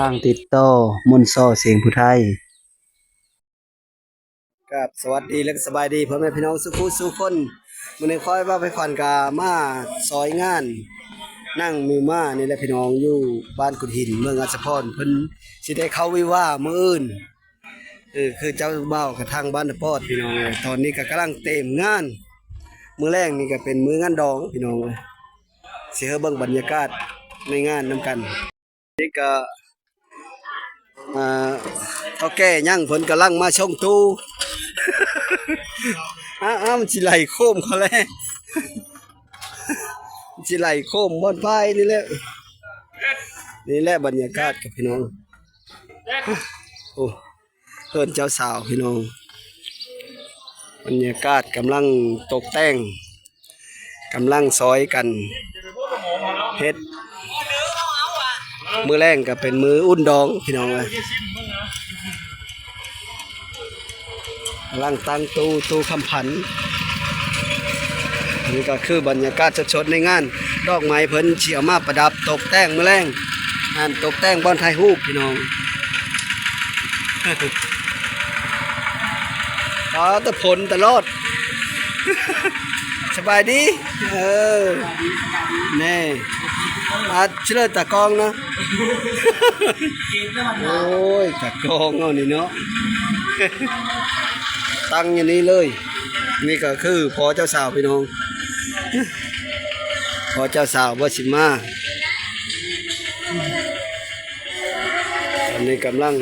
ທາງຕິດຕໍ່ມົນຊໍສຽງຜູ້ໄທ. ກາບສະຫວັດດີ ແລະ ສະບາຍດີພໍ່ແມ່ພີ່ນ້ອງສູ່ຜູ້ສູ່ຄົນ. ມື້ນີ້ຂ້ອຍບ່າວໄພຂວັນກະມາຊອຍງານນາງມິວມານີ້ແຫຼະພີ່ນ້ອງ ຢູ່ບ້ານກຸດຫີນ ເມືອງອັດສະພອນ. ເພິ່ນຊິໄດ້ເຂົ້າວິວາມື້ອື່ນ. ເອີ ຄືເຈົ້າບ່າວກະທາງບ້ານນະປອດພີ່ນ້ອງເອີຍ. ຕອນນີ້ກະກຳລັງເຕຍງານ ມື້ແລງນີ້ກະເປັນມື້ງານດອງພີ່ນ້ອງເອີຍ. ຊິໃຫ້ເບິ່ງບັນຍາກາດໃນງານນຳກັນ. ນີ້ກະ ອ່າ ເຖົ້າແກ່ຍັງເພິ່ນກຳລັງມາຊົງຕູ້. ອ້າວ ມັນຊິໄຫຼໂຄມເຂົາແລ້ວ ມັນຊິໄຫຼໂຄມບ່ອນພາຍນີ້ແຫຼະ. ນີ້ແຫຼະບັນຍາກາດກັບພີ່ນ້ອງ. ໂອ້ ເຮືອນເຈົ້າສາວພີ່ນ້ອງ ບັນຍາກາດກຳລັງຕົກແຕ່ງ ກຳລັງຊອຍກັນເຮັດ. ມື້ແລງກະເປັນມື້ອຸ່ນດອງພີ່ນ້ອງເອີຍ. ກຳລັງຕັ້ງຕູ້ ຕູ້ຄຳພັນ. ນີ້ກະຄືບັນຍາກາດສົດໆໃນງານ. ດອກໄມ້ເພິ່ນຊິເອົາມາປະດັບຕົກແຕ່ງມື້ແລງ ອັນຕົກແຕ່ງບ່ອນຖ່າຍຮູບພີ່ນ້ອງ. ອໍ ແຕ່ຝົນຕະຫຼອດ. ສະບາຍດີ. ເອີ ແນ່ ອາດຊິເລີຕາກ້ອງນະ. ໂອ້ຍ ຕາກ້ອງເຮົານີ້ເນາະ ຕັ້ງຢູ່ນີ້ເລີຍ. ນີ້ກະຄືພໍ່ເຈົ້າສາວພີ່ນ້ອງ ພໍ່ເຈົ້າສາວບໍ່ຊິມາ. ຕອນນີ້ກຳລັງ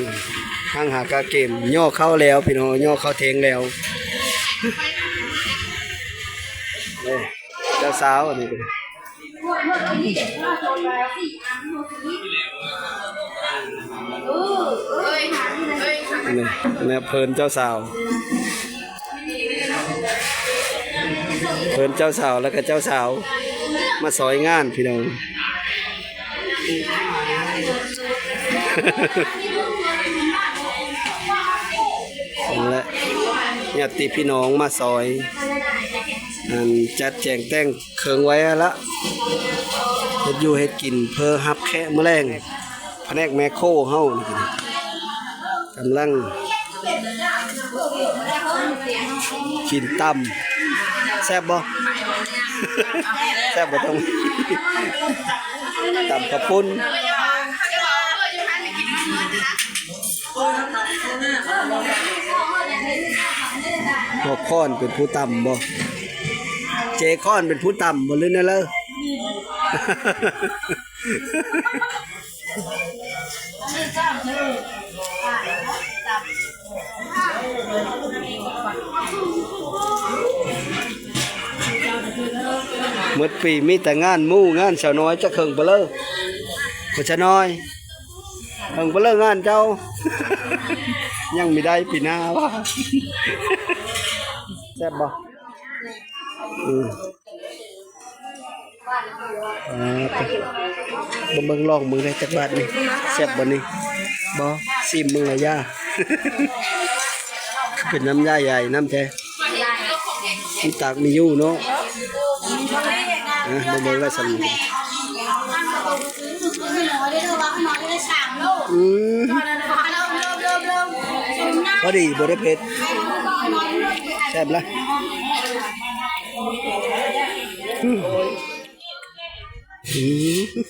ຫາງຫາກາເກມ ຍໍເຂົ້າແລ້ວພີ່ນ້ອງ ຍໍເຂົ້າເທັງແລ້ວ. ເອີ ເຈົ້າສາວອັນນີ້ ນີ້ ນີ້ເພິ່ນເຈົ້າສາວ ເພິ່ນເຈົ້າສາວ ແລ້ວກະເຈົ້າສາວມາຊອຍງານພີ່ນ້ອງ. ນັ້ນແຫຼະ ຍາດຕິພີ່ນ້ອງມາຊອຍ ອັນ ຈັດແຈງແຕ່ງເຄື່ອງໄວ້ຫັ້ນລະ ເຮັດຢູ່ເຮັດກິນເພື່ອຮັບແຂກມື້ແລງ. ພະແນກແມກໂຄເຮົານີ້ກຳລັງກິນຕຳ. ແຊບບໍ່? ແຊບບໍ່? ຕ້ອງຕຳເຂົ້າປຸ້ນ. ພວກຄອນເປັນຜູ້ຕຳບໍ່? ເຈຄອນເປັນຜູ້ຕຳບໍ່ ຫຼືແນວໃດ? ໝົດປີມີແຕ່ງານໝູ່ງານສາວນ້ອຍ ຈັກເຄິ່ງປານໃດ ສາວນ້ອຍ ເຄິ່ງປານໃດງານເຈົ້າ ຍັງມີໄດ້ປີໜ້າວ່າ. ແຊບບໍ່? ອືມ ອ່າ ເບິ່ງ ເບິ່ງ ລອງເບິ່ງແດ່ຈັກບາດນີ້ ແຊບບໍ່ນີ້? ບໍ່ ຊີມເບິ່ງລະຢ່າ ເປັນນ້ຳຢາໃຫຍ່ນຳແທ້ ມີຕາກມີຢູ່ເນາະ. ອ່າ ເບິ່ງ ເບິ່ງລະສ່ຳນີ້ ອືມ ພໍດີ ບໍ່ໄດ້ເຜັດ ແຊບລະ. ອືມ ອືມ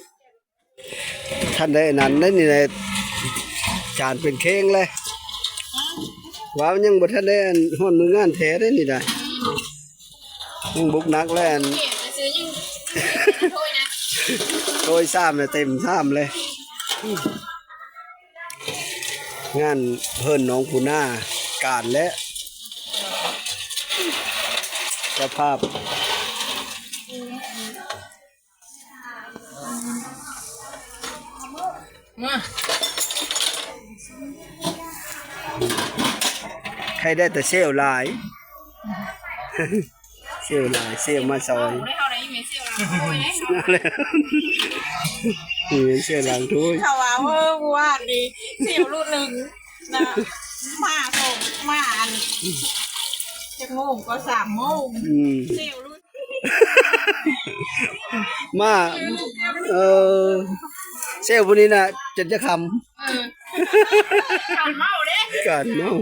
ທັນໄດ້ອັນນັ້ນໄດ໋ນີ້ແຫຼະ ຈານເປັນເຄງແລ້ວ ວ່າມັນຍັງບໍ່ທັນໄດ້ອັນຮອດມື້ງານແທ້ໄດ໋ນີ້ນະ ຍັງບຸກໜັກແລ້ວ ອັນ ໂອ້ຍ ຊາມແລ້ວ ເຕັມຊາມເລີຍ. ງານເພິ່ນໜອງປູນາ ການແລະ ເຈົ້າພາບ ມາ ໃຄໄດ້ແຕ່ເຊວຫຼາຍ. ເຊວຫຼາຍ ເຊວມາຊອຍ ເຊວຫຼັງຖ້ວຍ ເຂົາວ່າ ເອີ ມື້ວານນີ້ເຊວລຸດໜຶ່ງນະ ມາສົ່ງ ມາອັນ ຈັກໂມງກໍ ສາມໂມງ ອືມ ເຊວຫຼຸດ ມາ ເອີ ແຊວຜູ້ນີ້ນະ ຈົນຈະຄຳ ເອີ ການເມົາເດ້ ການເມົາ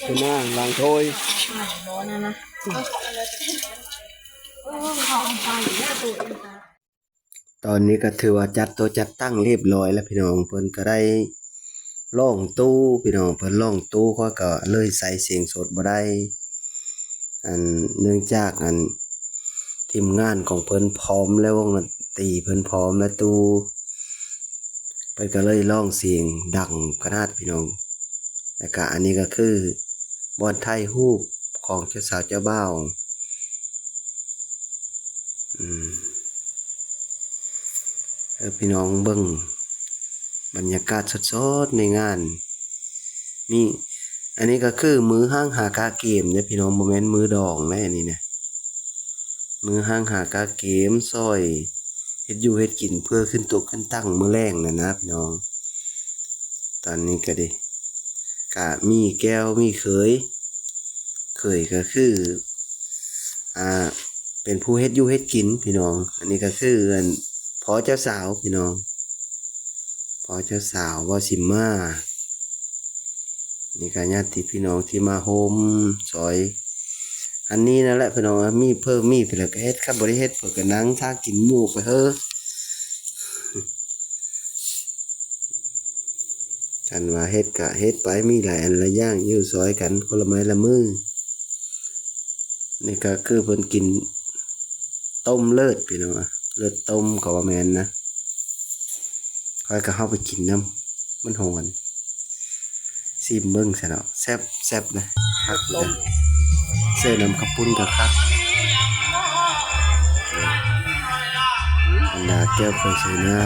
ຜູ້ນາງລ້າງຖ້ວຍ ຕອນນີ້ກໍຖືວ່າຈັດໂຕະຈັດຕັ້ງຮຽບຮ້ອຍແລ້ວພີ່ນ້ອງ. ເພິ່ນກໍໄດ້ລ້ອງຕູ້ພີ່ນ້ອງ ເພິ່ນລ້ອງຕູ້ ຂ້ອຍກໍເລີຍໃສ່ສຽງສົດບໍ່ໄດ້ ອັນ ເນື່ອງຈາກ ອັນ ທີມງານຂອງເພິ່ນພ້ອມແລ້ວ ວົງດົນຕີເພິ່ນພ້ອມແລ້ວ ຕູ້ ເພິ່ນກໍເລີຍຮ້ອງສຽງດັງຂະໜາດພີ່ນ້ອງ. ແລ້ວກະອັນນີ້ກໍຄືບ່ອນຖ່າຍຮູບຂອງເຈົ້າສາວເຈົ້າບ່າວ ອືມ ໃຫ້ພີ່ນ້ອງເບິ່ງບັນຍາກາດສົດໆໃນງານ ມີ ອັນນີ້ກໍຄືມື້ຮ້າງຫາກະເກມເດ້ພີ່ນ້ອງ ບໍ່ແມ່ນມື້ດອງເດ້ ອັນນີ້ນະ ມື້ຮ້າງຫາກະເກມ ຊ່ອຍເຮັດຢູ່ເຮັດກິນ ເພື່ອຂຶ້ນໂຕະຂຶ້ນຕັ່ງມື້ແລງນັ້ນນະພີ່ນ້ອງ. ຕອນນີ້ກໍດີ ກະມີແກ້ວມີເຂີຍ ເຂີຍກໍຄື ອ່າ ເປັນຜູ້ເຮັດຢູ່ເຮັດກິນພີ່ນ້ອງ. ອັນນີ້ກໍຄື ອັນ ພໍ່ເຈົ້າສາວພີ່ນ້ອງ ພໍ່ເຈົ້າສາວ ເວົ້າຊິມາ ນີ້ກໍຍາດຕິພີ່ນ້ອງທີ່ມາໂຮມຊ່ອຍ ອັນນີ້ນັ້ນແຫຼະພີ່ນ້ອງ ມີເພີ່ມມີເພິ່ນກໍເຮັດ ຄັນບໍ່ໄດ້ເຮັດເພິ່ນກໍນັ່ງຖ້າກິນໝູ່ໄປເຮີ. ຄັນວ່າເຮັດກະເຮັດໄປ ມີຫຼາຍອັນຫຼາຍຢ່າງຢູ່ ຊ່ອຍກັນຄົນລະໄມ້ລະມື. ນີ້ກະຄືເພິ່ນກິນຕົ້ມເລີດພີ່ນ້ອງ ເລີດຕົ້ມກໍວ່າແມ່ນນະ ຂ້ອຍກໍເອົາໄປກິນນຳ ມັນຮ້ອນ. ຊີມເບິ່ງຊະເນາະ ແຊບ ແຊບນະ ຄັກເດີ ເສີນຳເຂົ້າປຸ້ນກໍຄັກ. ບັນດາແກ້ວເຂີຍເສີນາ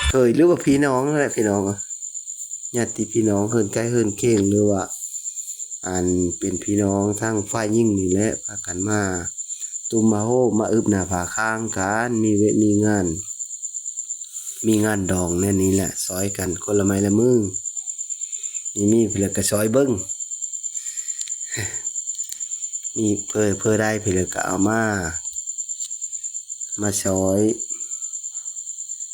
ເຂີຍ ຫຼືວ່າພີ່ນ້ອງນັ້ນແຫຼະພີ່ນ້ອງ ຍາດຕິພີ່ນ້ອງເຮືອນໃກ້ເຮືອນເຄງ ຫຼືວ່າ ອັນເປັນພີ່ນ້ອງທາງຝ່າຍຍິງນີ້ແຫຼະ ພາກັນມາຕຸ້ມມາໂຮມ ມາອຶບໜ້າຜາຄ້າງກັນ ມີວຽກມີງານ ມີງານດອງແນວນີ້ແຫຼະ ຊ່ອຍກັນຄົນລະໄມ້ລະມື ມີ ມີເພິ່ນກໍຊ່ອຍເບິ່ງ ມີເພິ່ນ ເພິ່ນໄດ້ເພິ່ນກໍເອົາມາ ມາຊ່ອຍ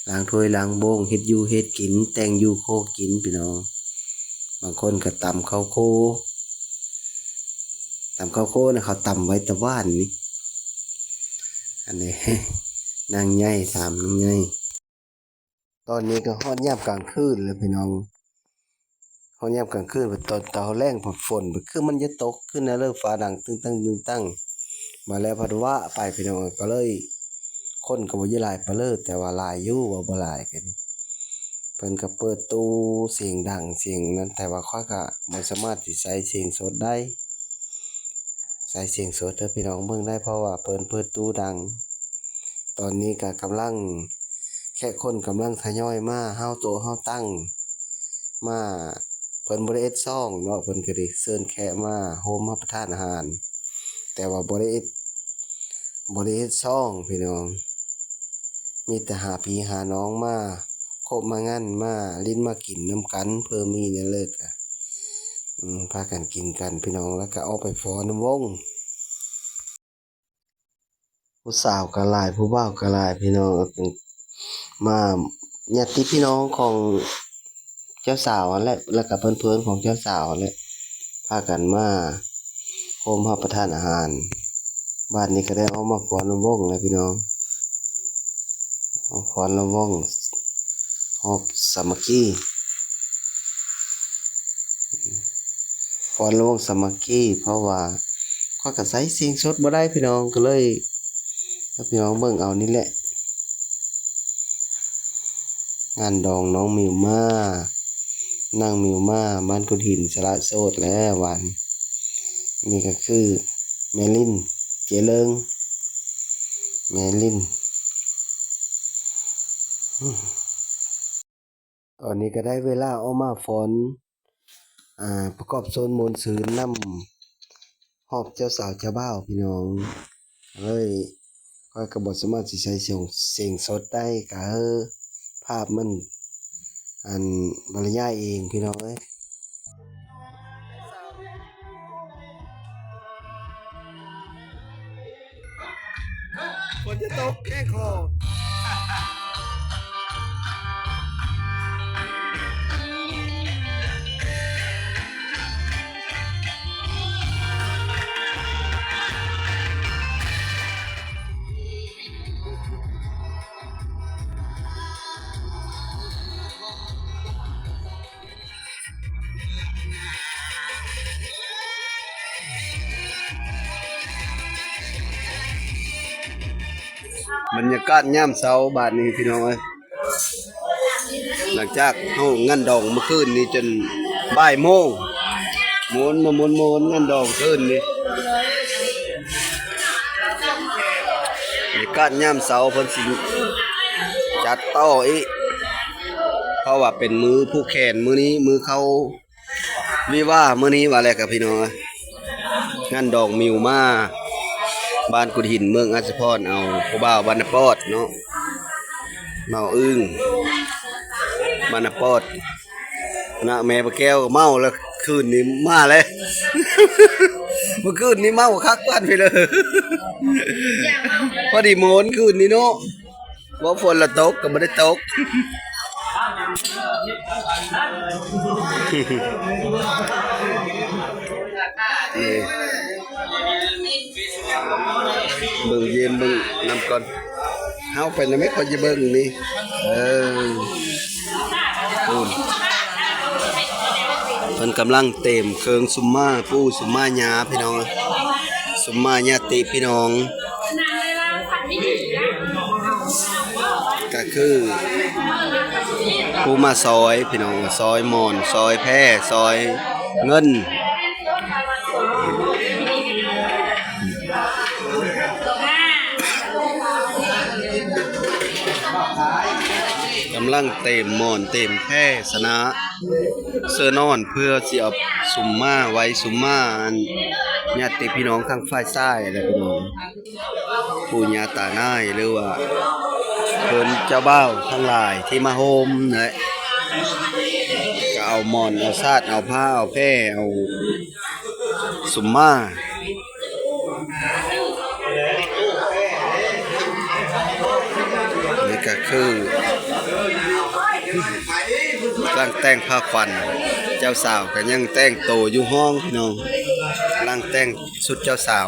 ລ້າງຖ້ວຍລ້າງໂບງ ເຮັດຢູ່ເຮັດກິນ ແຕ່ງຢູ່ໂຄກິນພີ່ນ້ອງ. ບາງຄົນກໍຕຳເຂົ້າໂຄ ຕຳເຂົ້າໂຄນະ ເຂົາຕຳໄວ້ແຕ່ວານນີ້ ອັນນີ້ ນາງໃຫຍ່ ຖາມນາງໃຫຍ່. ຕອນນີ້ກໍຮອດຍາມກາງຄືນແລ້ວພີ່ນ້ອງ ຮອດຍາມກາງຄືນ ຕອນຕາແລງ ຝົນ ຄືມັນຈະຕົກຂຶ້ນນະເລີ ຟ້າດັງຕຶ້ງຕັ້ງຕຶ້ງຕັ້ງ ມາແລ້ວພັດວາບໄປພີ່ນ້ອງເອີຍ ກໍເລີຍ ຄົນກໍບໍ່ຢູ່ຫຼາຍປານເລີ ແຕ່ວ່າຫຼາຍຢູ່ ວ່າບໍ່ຫຼາຍກໍດີ ເພິ່ນກໍເປີດຕູ້ສຽງດັງສຽງນັ້ນ ແຕ່ວ່າຂ້ອຍກໍບໍ່ສາມາດຊິໃສ່ສຽງສົດໄດ້ ໃສ່ສຽງສົດໃຫ້ພີ່ນ້ອງເບິ່ງໄດ້ ເພາະວ່າເພິ່ນເປີດຕູ້ດັງ. ຕອນນີ້ກໍກຳລັງ ແຂກຄົນກຳລັງທະຍອຍມາ ເຮົາໂຕະເຮົາຕັ້ງມາ ເພິ່ນບໍ່ໄດ້ເຮັດຊ່ອງເນາະ ເພິ່ນກໍໄດ້ເຊີນແຂກມາໂຮມຮັບປະທານອາຫານ ແຕ່ວ່າບໍ່ໄດ້ເຮັດ ບໍ່ໄດ້ເຮັດຊ່ອງພີ່ນ້ອງ ມີແຕ່ຫາພີ່ຫານ້ອງມາຄົບມາງັນ ມາຫຼິ້ນມາກິນນຳກັນ ເພື່ອມີແນວເລີກ ອືມ ພາກັນກິນກັນພີ່ນ້ອງ ແລ້ວກໍອອກໄປຟ້ອນນຳວົງ. ຜູ້ສາວກໍຫຼາຍ ຜູ້ບ່າວກໍຫຼາຍພີ່ນ້ອງ ມາ ຍາດຕິພີ່ນ້ອງຂອງເຈົ້າສາວຫັ້ນແຫຼະ ແລ້ວກໍເພື່ອນໆຂອງເຈົ້າສາວຫັ້ນແຫຼະ ພາກັນມາໂຮມຮັບປະທານອາຫານ. ບາດນີ້ກໍໄດ້ອອກມາຟ້ອນລຳວົງແລ້ວພີ່ນ້ອງ ຟ້ອນລຳວົງ ຮອບສາມັກຄີ ຟ້ອນລຳວົງສາມັກຄີ ເພາະວ່າຂ້ອຍກໍໃຊ້ສຽງສົດບໍ່ໄດ້ພີ່ນ້ອງ ກໍເລີຍໃຫ້ພີ່ນ້ອງເບິ່ງເອົານີ້ແຫຼະ ງານດອງນ້ອງມິວມາ ນາງມິວມາ ບ້ານກຸດຫີນ ສະຫຼະໂສດແລ້ວຫວານ. ນີ້ກໍຄືແມ່ລິນ ເຈເລີງ ແມ່ລິນ. ຕອນນີ້ກໍໄດ້ເວລາອອກມາຟ້ອນ ອ່າ ປະກອບໂຊນມ່ວນຊື່ນນຳຮອບເຈົ້າສາວເຈົ້າບ່າວພີ່ນ້ອງ ເອີຍ ຂ້ອຍກໍບໍ່ສາມາດຊິໃຊ້ສຽງ ສຽງສົດໄດ້ ກະເຮີ ພາບມັນ ອັນ ບັນລະຍາຍເອງພີ່ນ້ອງເອີຍ. ຈະຕົກແຂ້ງຄໍ. ບັນຍາກາດຍາມເຊົ້າບາດນີ້ພີ່ນ້ອງເອີຍ, ຫຼັງຈາກເຮົາງານດອງມື້ຄືນນີ້ຈົນບ່າຍໂມງ, ໂມນມາໂມນໆ ງານດອງຄືນນີ້. ບັນຍາກາດຍາມເຊົ້າເພິ່ນຊິຈັດຕໍ່ອີກ ເພາະວ່າເປັນມື້ຜູກແຂນມື້ນີ້, ມື້ເຂົ້າວິວາມື້ນີ້ວ່າແລ້ວກະພີ່ນ້ອງ. ງານດອງມິວມາ ບ້ານກຸດຫີນ ເມືອງອາດສະພອນ ເອົາຜູ້ບ່າວບ້ານນາປອດເນາະ, ເມົາອຶ່ງບ້ານນາປອດ ຄະນະແມ່ປາແກ້ວກໍເມົາແລ້ວ ຄືນນີ້ມາແລ້ວ. ມື້ຄືນນີ້ເມົາຄັກປານພີ້ເລີຍ ພໍດີໂມນຄືນນີ້ເນາະ. ວ່າຝົນລະຕົກກໍບໍ່ໄດ້ຕົກ. ນີ້ ເບິ່ງ ຢ້ຽມເບິ່ງນຳກ່ອນ. ເຮົາໄປນຳແມ່ ຂ້ອຍຈະເບິ່ງນີ້. ເອີ ພຸ້ນ ເພິ່ນກຳລັງເຕມເຄື່ອງສຸມມາປູ່ ສຸມມາຍາພີ່ນ້ອງ, ສຸມມາຍາດຕິພີ່ນ້ອງ ກະຄືຜູ້ມາຊອຍພີ່ນ້ອງ, ຊອຍໝອນ ຊອຍແພ ຊອຍເງິນ. ກຳລັງເຕມໝອນເຕມແພຊະນະ ເສື້ອນອນ ເພື່ອຊິເອົາສຸມມາໄວ້ ສຸມມາ ອັນ ຍາດຕິພີ່ນ້ອງທາງຝ່າຍຊາຍແຫຼະພີ່ນ້ອງ, ປູ່ຍ່າຕານາຍ ຫຼືວ່າເພິ່ນເຈົ້າບ່າວທັງຫຼາຍທີ່ມາໂຮມນັ້ນແຫຼະ ກໍເອົາໝອນ ເອົາຊາດ ເອົາຜ້າ ເອົາແພ ເອົາສຸມມາ. ນີ້ກໍຄື ກຳລັງແຕ່ງຜ້າຂວັນ, ເຈົ້າສາວກໍຍັງແຕ່ງໂຕຢູ່ຫ້ອງພີ່ນ້ອງ, ກຳລັງແຕ່ງຊຸດເຈົ້າສາວ.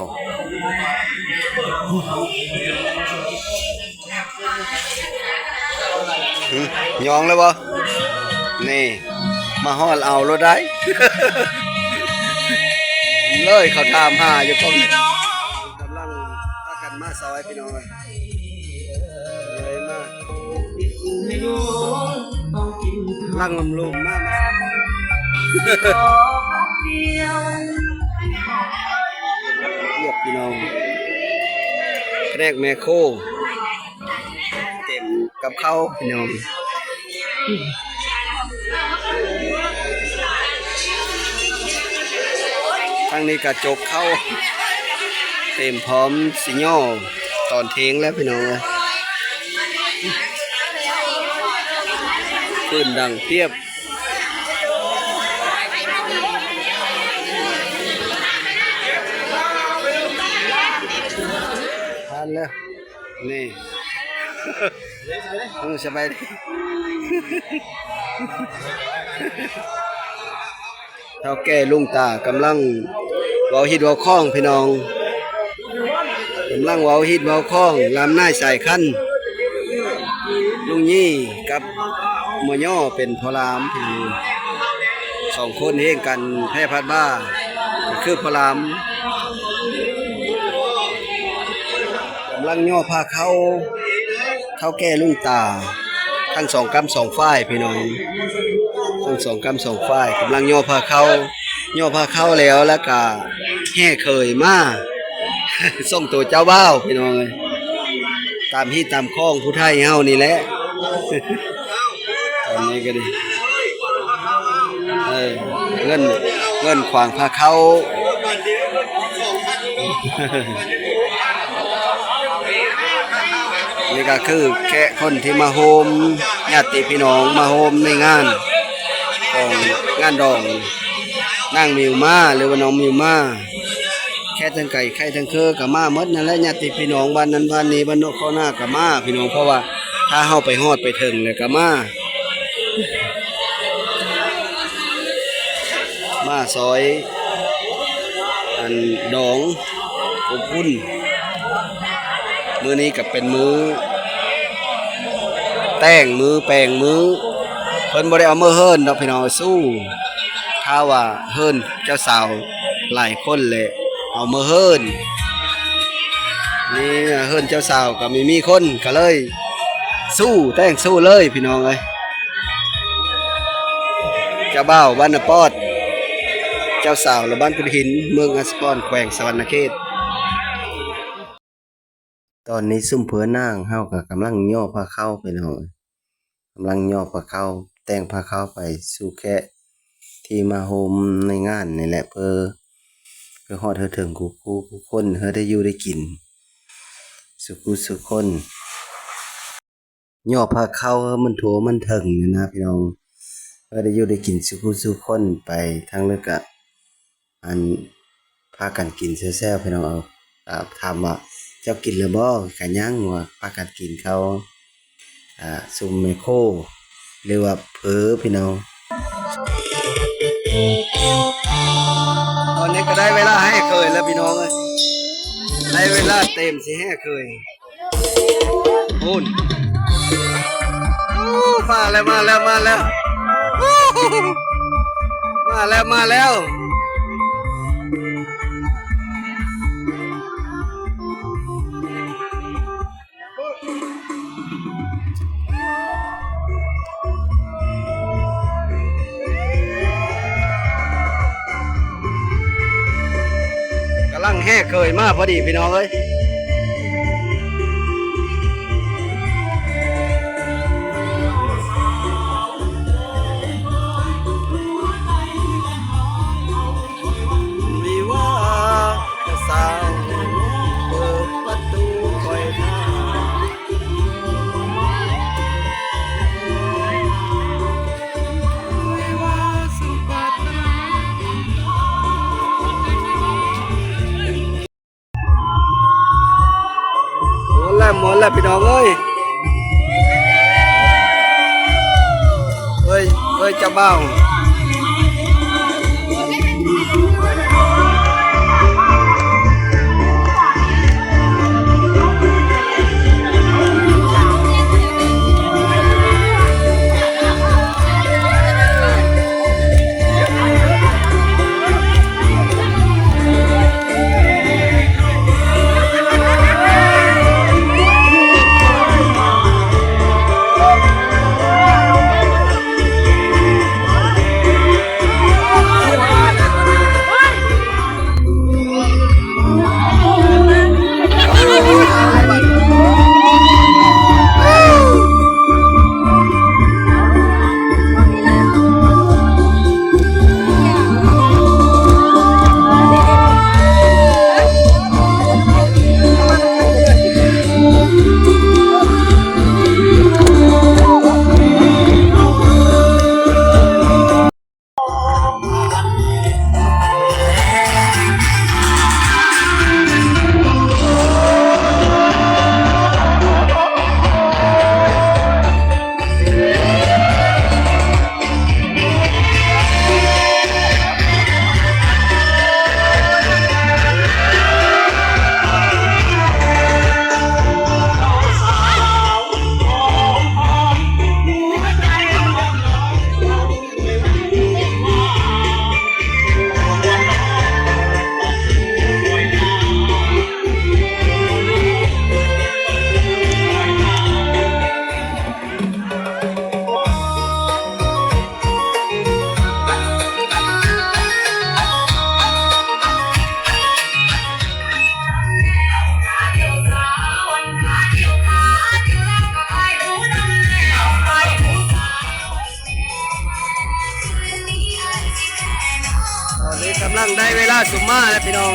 ຫຶ ຍ້ອງແລ້ວບໍ່? ນີ້ ມາຮອດເອົາໂລດໄດ໋ ເລີຍເຂົາຖາມຫາຢູ່ ກຳລັງພາກັນມາຊອຍພີ່ນ້ອງເອີຍ, ເລີຍມາ ຫຼັງລຳລົມມາ ມາ ຮຽບພີ່ນ້ອງ ພະແນກແມໂຄ ເຕັມກັບເຂົ້າພີ່ນ້ອງ. ທາງນີ້ກະຈົກເຂົ້າ ເຕັມພ້ອມຊິຍໍຕອນເທງແລ້ວພີ່ນ້ອງເອີຍ, ຄື້ນດັງປຽບ. ຜ່ານແລ້ວ ນີ້ ເອີ ສະບາຍດີ ເຖົ້າແກ່ລຸງຕາກຳລັງເວົ້າຮີດເວົ້າຄອງພີ່ນ້ອງ, ກຳລັງເວົ້າຮີດເວົ້າຄອງ ລຳນາຍສາຍຄັນ, ລຸງຍີ່ກັບໝໍຍໍເປັນພໍ່ລາມ ສອງຄົນຮຽງກັນແພພັດບ້າ ກໍຄືພໍ່ລາມ ກຳລັງຍໍພາເຂົ້າ ເຖົ້າແກ່ລຸງຕາ ທັງສອງກ້ຳສອງຝ່າຍພີ່ນ້ອງ, ທັງສອງກ້ຳສອງຝ່າຍກຳລັງຍໍພາເຂົ້າ, ຍໍພາເຂົ້າແລ້ວ ແລ້ວກະແຫ່ເຂີຍມາ ສົ່ງໂຕເຈົ້າບ່າວພີ່ນ້ອງເອີຍ, ຕາມຮີດຕາມຄອງຜູ້ໄທເຮົານີ້ແຫຼະ. ຕອນນີ້ກໍດີ ເອີ ເງິນ ເງິນຂວາງພາເຂົ້າ. ນີ້ກໍຄືແຂກຄົນທີ່ມາໂຮມ ຍາດຕິພີ່ນ້ອງມາໂຮມໃນງານຂອງງານດອງນາງມິວມາ ຫຼືວ່ານ້ອງມິວມາ. ແຄະທາງໄກ ແຄະທາງເຄີກໍມາໝົດນັ້ນແຫຼະ ຍາດຕິພີ່ນ້ອງບ້ານນັ້ນບ້ານນີ້ ບ້ານນອກຄອກນາກໍມາພີ່ນ້ອງ ເພາະວ່າຖ້າເຮົາໄປຮອດໄປເຖິງແລ້ວກໍມາ ມາຊອຍ ອັນ ດອງອົບອຸ່ນ. ມື້ນີ້ກໍເປັນມື້ແຕ່ງ ມື້ແປງ ມື້ ເພິ່ນບໍ່ໄດ້ເອົາມື້ເຮີນດອກພີ່ນ້ອງ ສູ້ ຖ້າວ່າເຮີນເຈົ້າສາວຫຼາຍຄົນແຫຼະ ເອົາມື້ເຮີນ ນີ້ເຮີນເຈົ້າສາວກໍມີ ມີຄົນ ກໍເລີຍສູ້ ແຕ່ງສູ້ເລີຍພີ່ນ້ອງເອີຍ. ເຈົ້າບ່າວບ້ານນາປອດ ເຈົ້າສາວລະບ້ານກຸດຫີນ ເມືອງອັດສະພອນ ແຂວງສະຫວັນນະເຂດ. ຕອນນີ້ຊຸມເພື່ອນນາງເຮົາກໍກຳລັງຍໍ້ຜ້າຂາວພີ່ນ້ອງ ກຳລັງຍໍ້ຜ້າຂາວ ແຕ່ງຜ້າຂາວໄປສູ່ແຂກທີ່ມາໂຮມໃນງານນີ້ແຫຼະ ເພື່ອ ເພື່ອຮອດເຖິງຄູ່ຄູ່ຄົນ ເພື່ອໄດ້ຢູ່ໄດ້ກິນສູ່ຄູ່ສູ່ຄົນ. ຍໍ້ຜ້າຂາວໃຫ້ມັນທົ່ວມັນເຖິງນີ້ນະພີ່ນ້ອງ ເອີ ໄດ້ຢູ່ໄດ້ກິນສູ່ຄູ່ສູ່ຄົນໄປ ທາງນັ້ນກະ ອັນ ພາກັນກິນແຊວໆ ພີ່ນ້ອງເອີຍ. ຖາມວ່າເຈົ້າກິນແລ້ວບໍ່ ກະຍັງວ່າ ພາກັນກິນເຂົ້າ ອ່າ ຊຸມແມ່ໂຄ ຫຼືວ່າເຝີພີ່ນ້ອງ. ຕອນນີ້ກໍໄດ້ເວລາແຫ່ເຂີຍແລ້ວພີ່ນ້ອງເອີຍ ໄດ້ເວລາເຕັມຊິແຫ່ເຂີຍ. ພຸ້ນ ໂອ້ ມາແລ້ວ ມາແລ້ວ ມາແລ້ວ ມາແລ້ວ ມາແລ້ວ. ກຳລັງແຫ່ເຂີຍມາພໍດີພີ່ນ້ອງເອີຍ. ວິວາສະສາວ ເປີດປະຕູຄອຍທ່າ. ມ່ວນແລ້ວ ມ່ວນແລ້ວພີ່ນ້ອງເອີຍ ເອີຍ ເອີຍ ເຈົ້າບ່າວ. ຕອນນີ້ກຳລັງໄດ້ເວລາຊຸມມາແລ້ວພີ່ນ້ອງ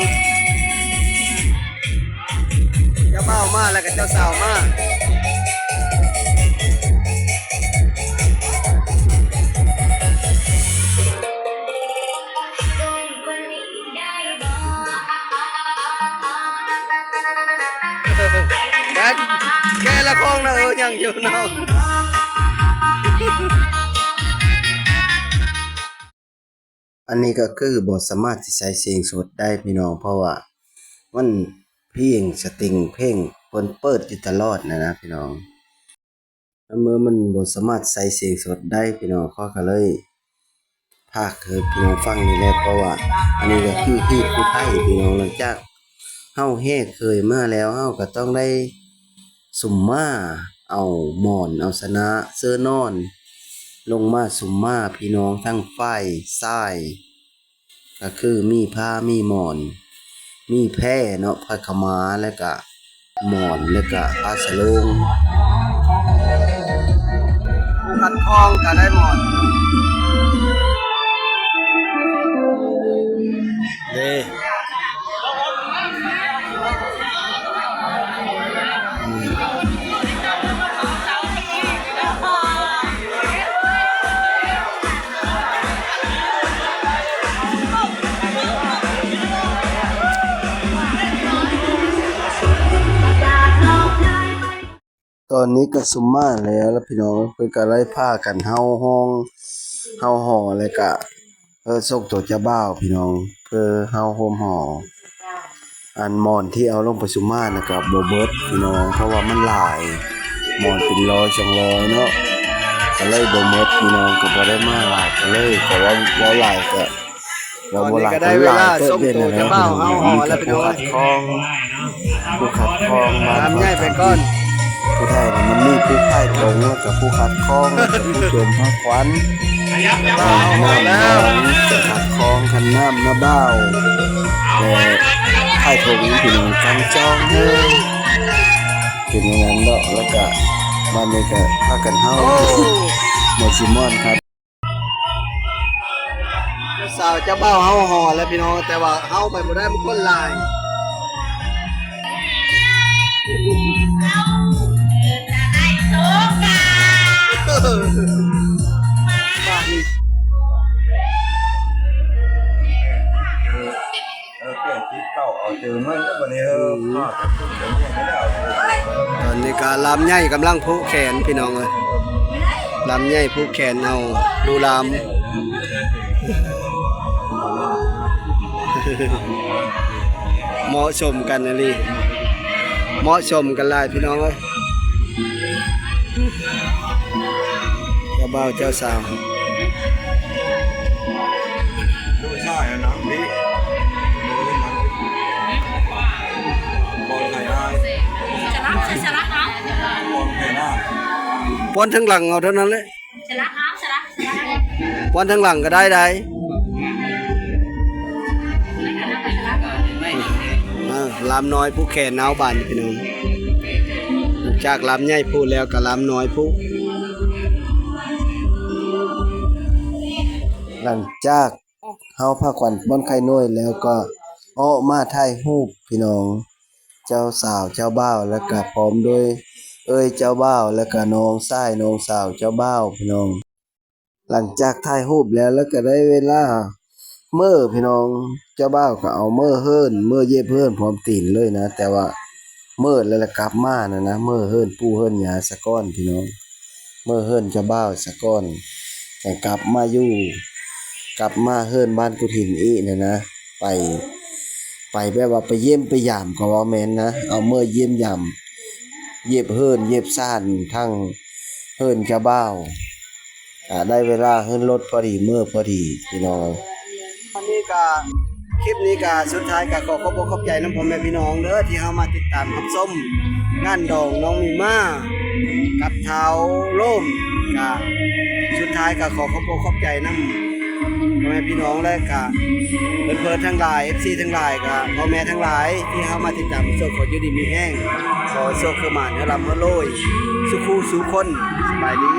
ເຈົ້າບ່າວມາແລ້ວກໍເຈົ້າສາວມາ. ຍັງຢູ່ເນາະ. ອັນນີ້ກໍຄືບໍ່ສາມາດຊິໃສ່ສຽງສົດໄດ້ພີ່ນ້ອງ ເພາະວ່າມັນພຽງສະຕິງເພງເພິ່ນເປີດຢູ່ຕະຫຼອດນະນະພີ່ນ້ອງ. ໃນເມື່ອມັນບໍ່ສາມາດໃສ່ສຽງສົດໄດ້ພີ່ນ້ອງ ຂ້ອຍກໍເລີຍພາກໃຫ້ພີ່ນ້ອງຟັງນີ້ແຫຼະ ເພາະວ່າອັນນີ້ກໍຄືຮີດຜູ້ໄທພີ່ນ້ອງ. ຫຼັງຈາກເຮົາແຫ່ເຂີຍມາແລ້ວ ເຮົາກໍຕ້ອງໄດ້ສຸມມາເອົາໝອນ ເອົາສະນະ ເສື້ອນອນ ລົງມາສຸມມາພີ່ນ້ອງ ທັງຝ່າຍຊາຍ ກໍຄືມີຜ້າ ມີໝອນ ມີແພເນາະ ຜ້າຂາວມ້າ ແລ້ວກະໝອນ ແລ້ວກະຜ້າສະໂລງ. ຜູ້ຄັດຄອງກໍໄດ້ໝອນເດ້. ຕອນນີ້ກໍສຸມມາແລ້ວລະພີ່ນ້ອງ ເພິ່ນກໍໄດ້ພາກັນເຮົາຮ້ອງ ເຮົາຫໍ່ ແລ້ວກະ ເອີ ສົ່ງໂຕເຈົ້າບ່າວພີ່ນ້ອງ ເພື່ອເຮົາໂຮມຫໍ່. ອັນໝອນທີ່ເອົາລົງໄປສຸມມານະ ກະບໍ່ເບິດພີ່ນ້ອງ ເພາະວ່າມັນຫຼາຍ ໝອນເປັນຮ້ອຍສອງຮ້ອຍເນາະ ກະເລີຍບໍ່ເບິດພີ່ນ້ອງ ກະບໍ່ໄດ້ມາຫຼາຍ ກະເລີຍ ກະເວົ້າ ເວົ້າຫຼາຍກະ ຕອນນີ້ກໍໄດ້ເວລາສົ່ງໂຕເຈົ້າບ່າວເຮົາຫໍ່ແລ້ວພີ່ນ້ອງ. ຜູ້ຄັດຄອງ ຜູ້ຄັດຄອງມາ ລຳໃຫຍ່ໄປກ່ອນ. ຜູ້ໄທນີ້ມັນມີຜູ້ພາຍຖົງ ແລ້ວກໍຜູ້ຄັດຄອງ ແລ້ວກໍຜູ້ຈົມພາຂວັນ ນ້ຳໜອງ ແລ້ວ ຄັດຄອງຂັນນ້ຳນະບ່າວ ແລະ ພາຍຖົງພີ່ນ້ອງ ກາງຈອງເດີ ເປັນຢ່າງນັ້ນເນາະ. ແລ້ວກະບາດນີ້ກະພາກັນເຮົາ ໂອ້ ມ່ວນຊິມ່ວນຄັກ. ສາວເຈົ້າບ່າວເຮົາຫໍ່ແລ້ວພີ່ນ້ອງ ແຕ່ວ່າເຮົາໄປບໍ່ໄດ້ ມັນຄົນຫຼາຍ. ເອີ ປ່ຽນທິດເກົ່າເອົາເຈີເງິນແລ້ວບັດນີ້ ເອີ ອືມ ຕອນນີ້ກະລຳໃຫຍ່ກຳລັງຜູກແຂນພີ່ນ້ອງເອີຍ ລຳໃຫຍ່ຜູກແຂນເອົາດູລຳ ເໝາະສົມກັນອີ່ຫຼີ ເໝາະສົມກັນຫຼາຍພີ່ນ້ອງເອີຍ. ເຈົ້າບ່າວເຈົ້າສາວ ລູກຊາຍອັນນັ້ນນີ້ ປ້ອນທາງຫຼັງເອົາເທົ່ານັ້ນແຫຼະ. ປ້ອນທາງຫຼັງກໍໄດ້ໃດ. ເອີ ລຳນ້ອຍຜູກແຂນເອົາບາດນີ້ພີ່ນ້ອງ ຈາກລຳໃຫຍ່ຜູກແລ້ວກໍລຳນ້ອຍຜູກ. ຫຼັງຈາກເຮົາພາຂວັນປ້ອນໄຂ່ນ້ອຍແລ້ວ ກໍເອາະມາຖ່າຍຮູບພີ່ນ້ອງ ເຈົ້າສາວເຈົ້າບ່າວ ແລ້ວກະພ້ອມດ້ວຍເອື້ອຍເຈົ້າບ່າວ ແລ້ວກະນ້ອງຊາຍນ້ອງສາວເຈົ້າບ່າວພີ່ນ້ອງ. ຫຼັງຈາກຖ່າຍຮູບແລ້ວ ແລ້ວກະໄດ້ເວລາເມີພີ່ນ້ອງ ເຈົ້າບ່າວກະເອົາເມີເຮືອນ ເມີເຢັບເຮືອນພ້ອມຕີນເລີຍນະ ແຕ່ວ່າເມີແລ້ວລະກັບມານະນະ ເມີເຮືອນປູ່ເຮືອນຍ່າສາກ່ອນພີ່ນ້ອງ ເມີເຮືອນເຈົ້າບ່າວສາກ່ອນ ຈັ່ງກັບມາຢູ່ ກັບມາເຮືອນບ້ານກຸດຫີນອີກນະນະ ໄປ ໄປແບບວ່າໄປຢ້ຽມໄປຢາມກໍເວົ້າແມ່ນນະ ເອົາເມີຢ້ຽມຢາມ ຢ້ຽມເຮືອນຢ້ຽມຊານ ທັງເຮືອນເຈົ້າບ່າວ ກະໄດ້ເວລາຂຶ້ນລົດພໍດີ ເມືອພໍດີພີ່ນ້ອງ. ອັນນີ້ກະ ຄລິບນີ້ກະສຸດທ້າຍກະຂໍຂອບອົກຂອບໃຈນຳພໍ່ແມ່ພີ່ນ້ອງເດີ ທີ່ເຮົາມາຕິດຕາມຮັບຊົມງານດອງນ້ອງມີມາກັບທ້າວໂລມ. ກະສຸດທ້າຍກະຂໍຂອບອົກຂອບໃຈນຳພໍ່ແມ່ພີ່ນ້ອງ ແລະກະເພື່ອນໆທັງຫຼາຍ ເອັຟຊີທັງຫຼາຍ ກະພໍ່ແມ່ທັງຫຼາຍທີ່ເຮົາມາຕິດຕາມຮັບຊົມ ຂໍຢູ່ດີມີແຮງ ຂໍໂຊກຄືໝານ ໃຫ້ລ່ຳໃຫ້ລວຍສູ່ຄູ່ສູ່ຄົນ. ສະບາຍດີ.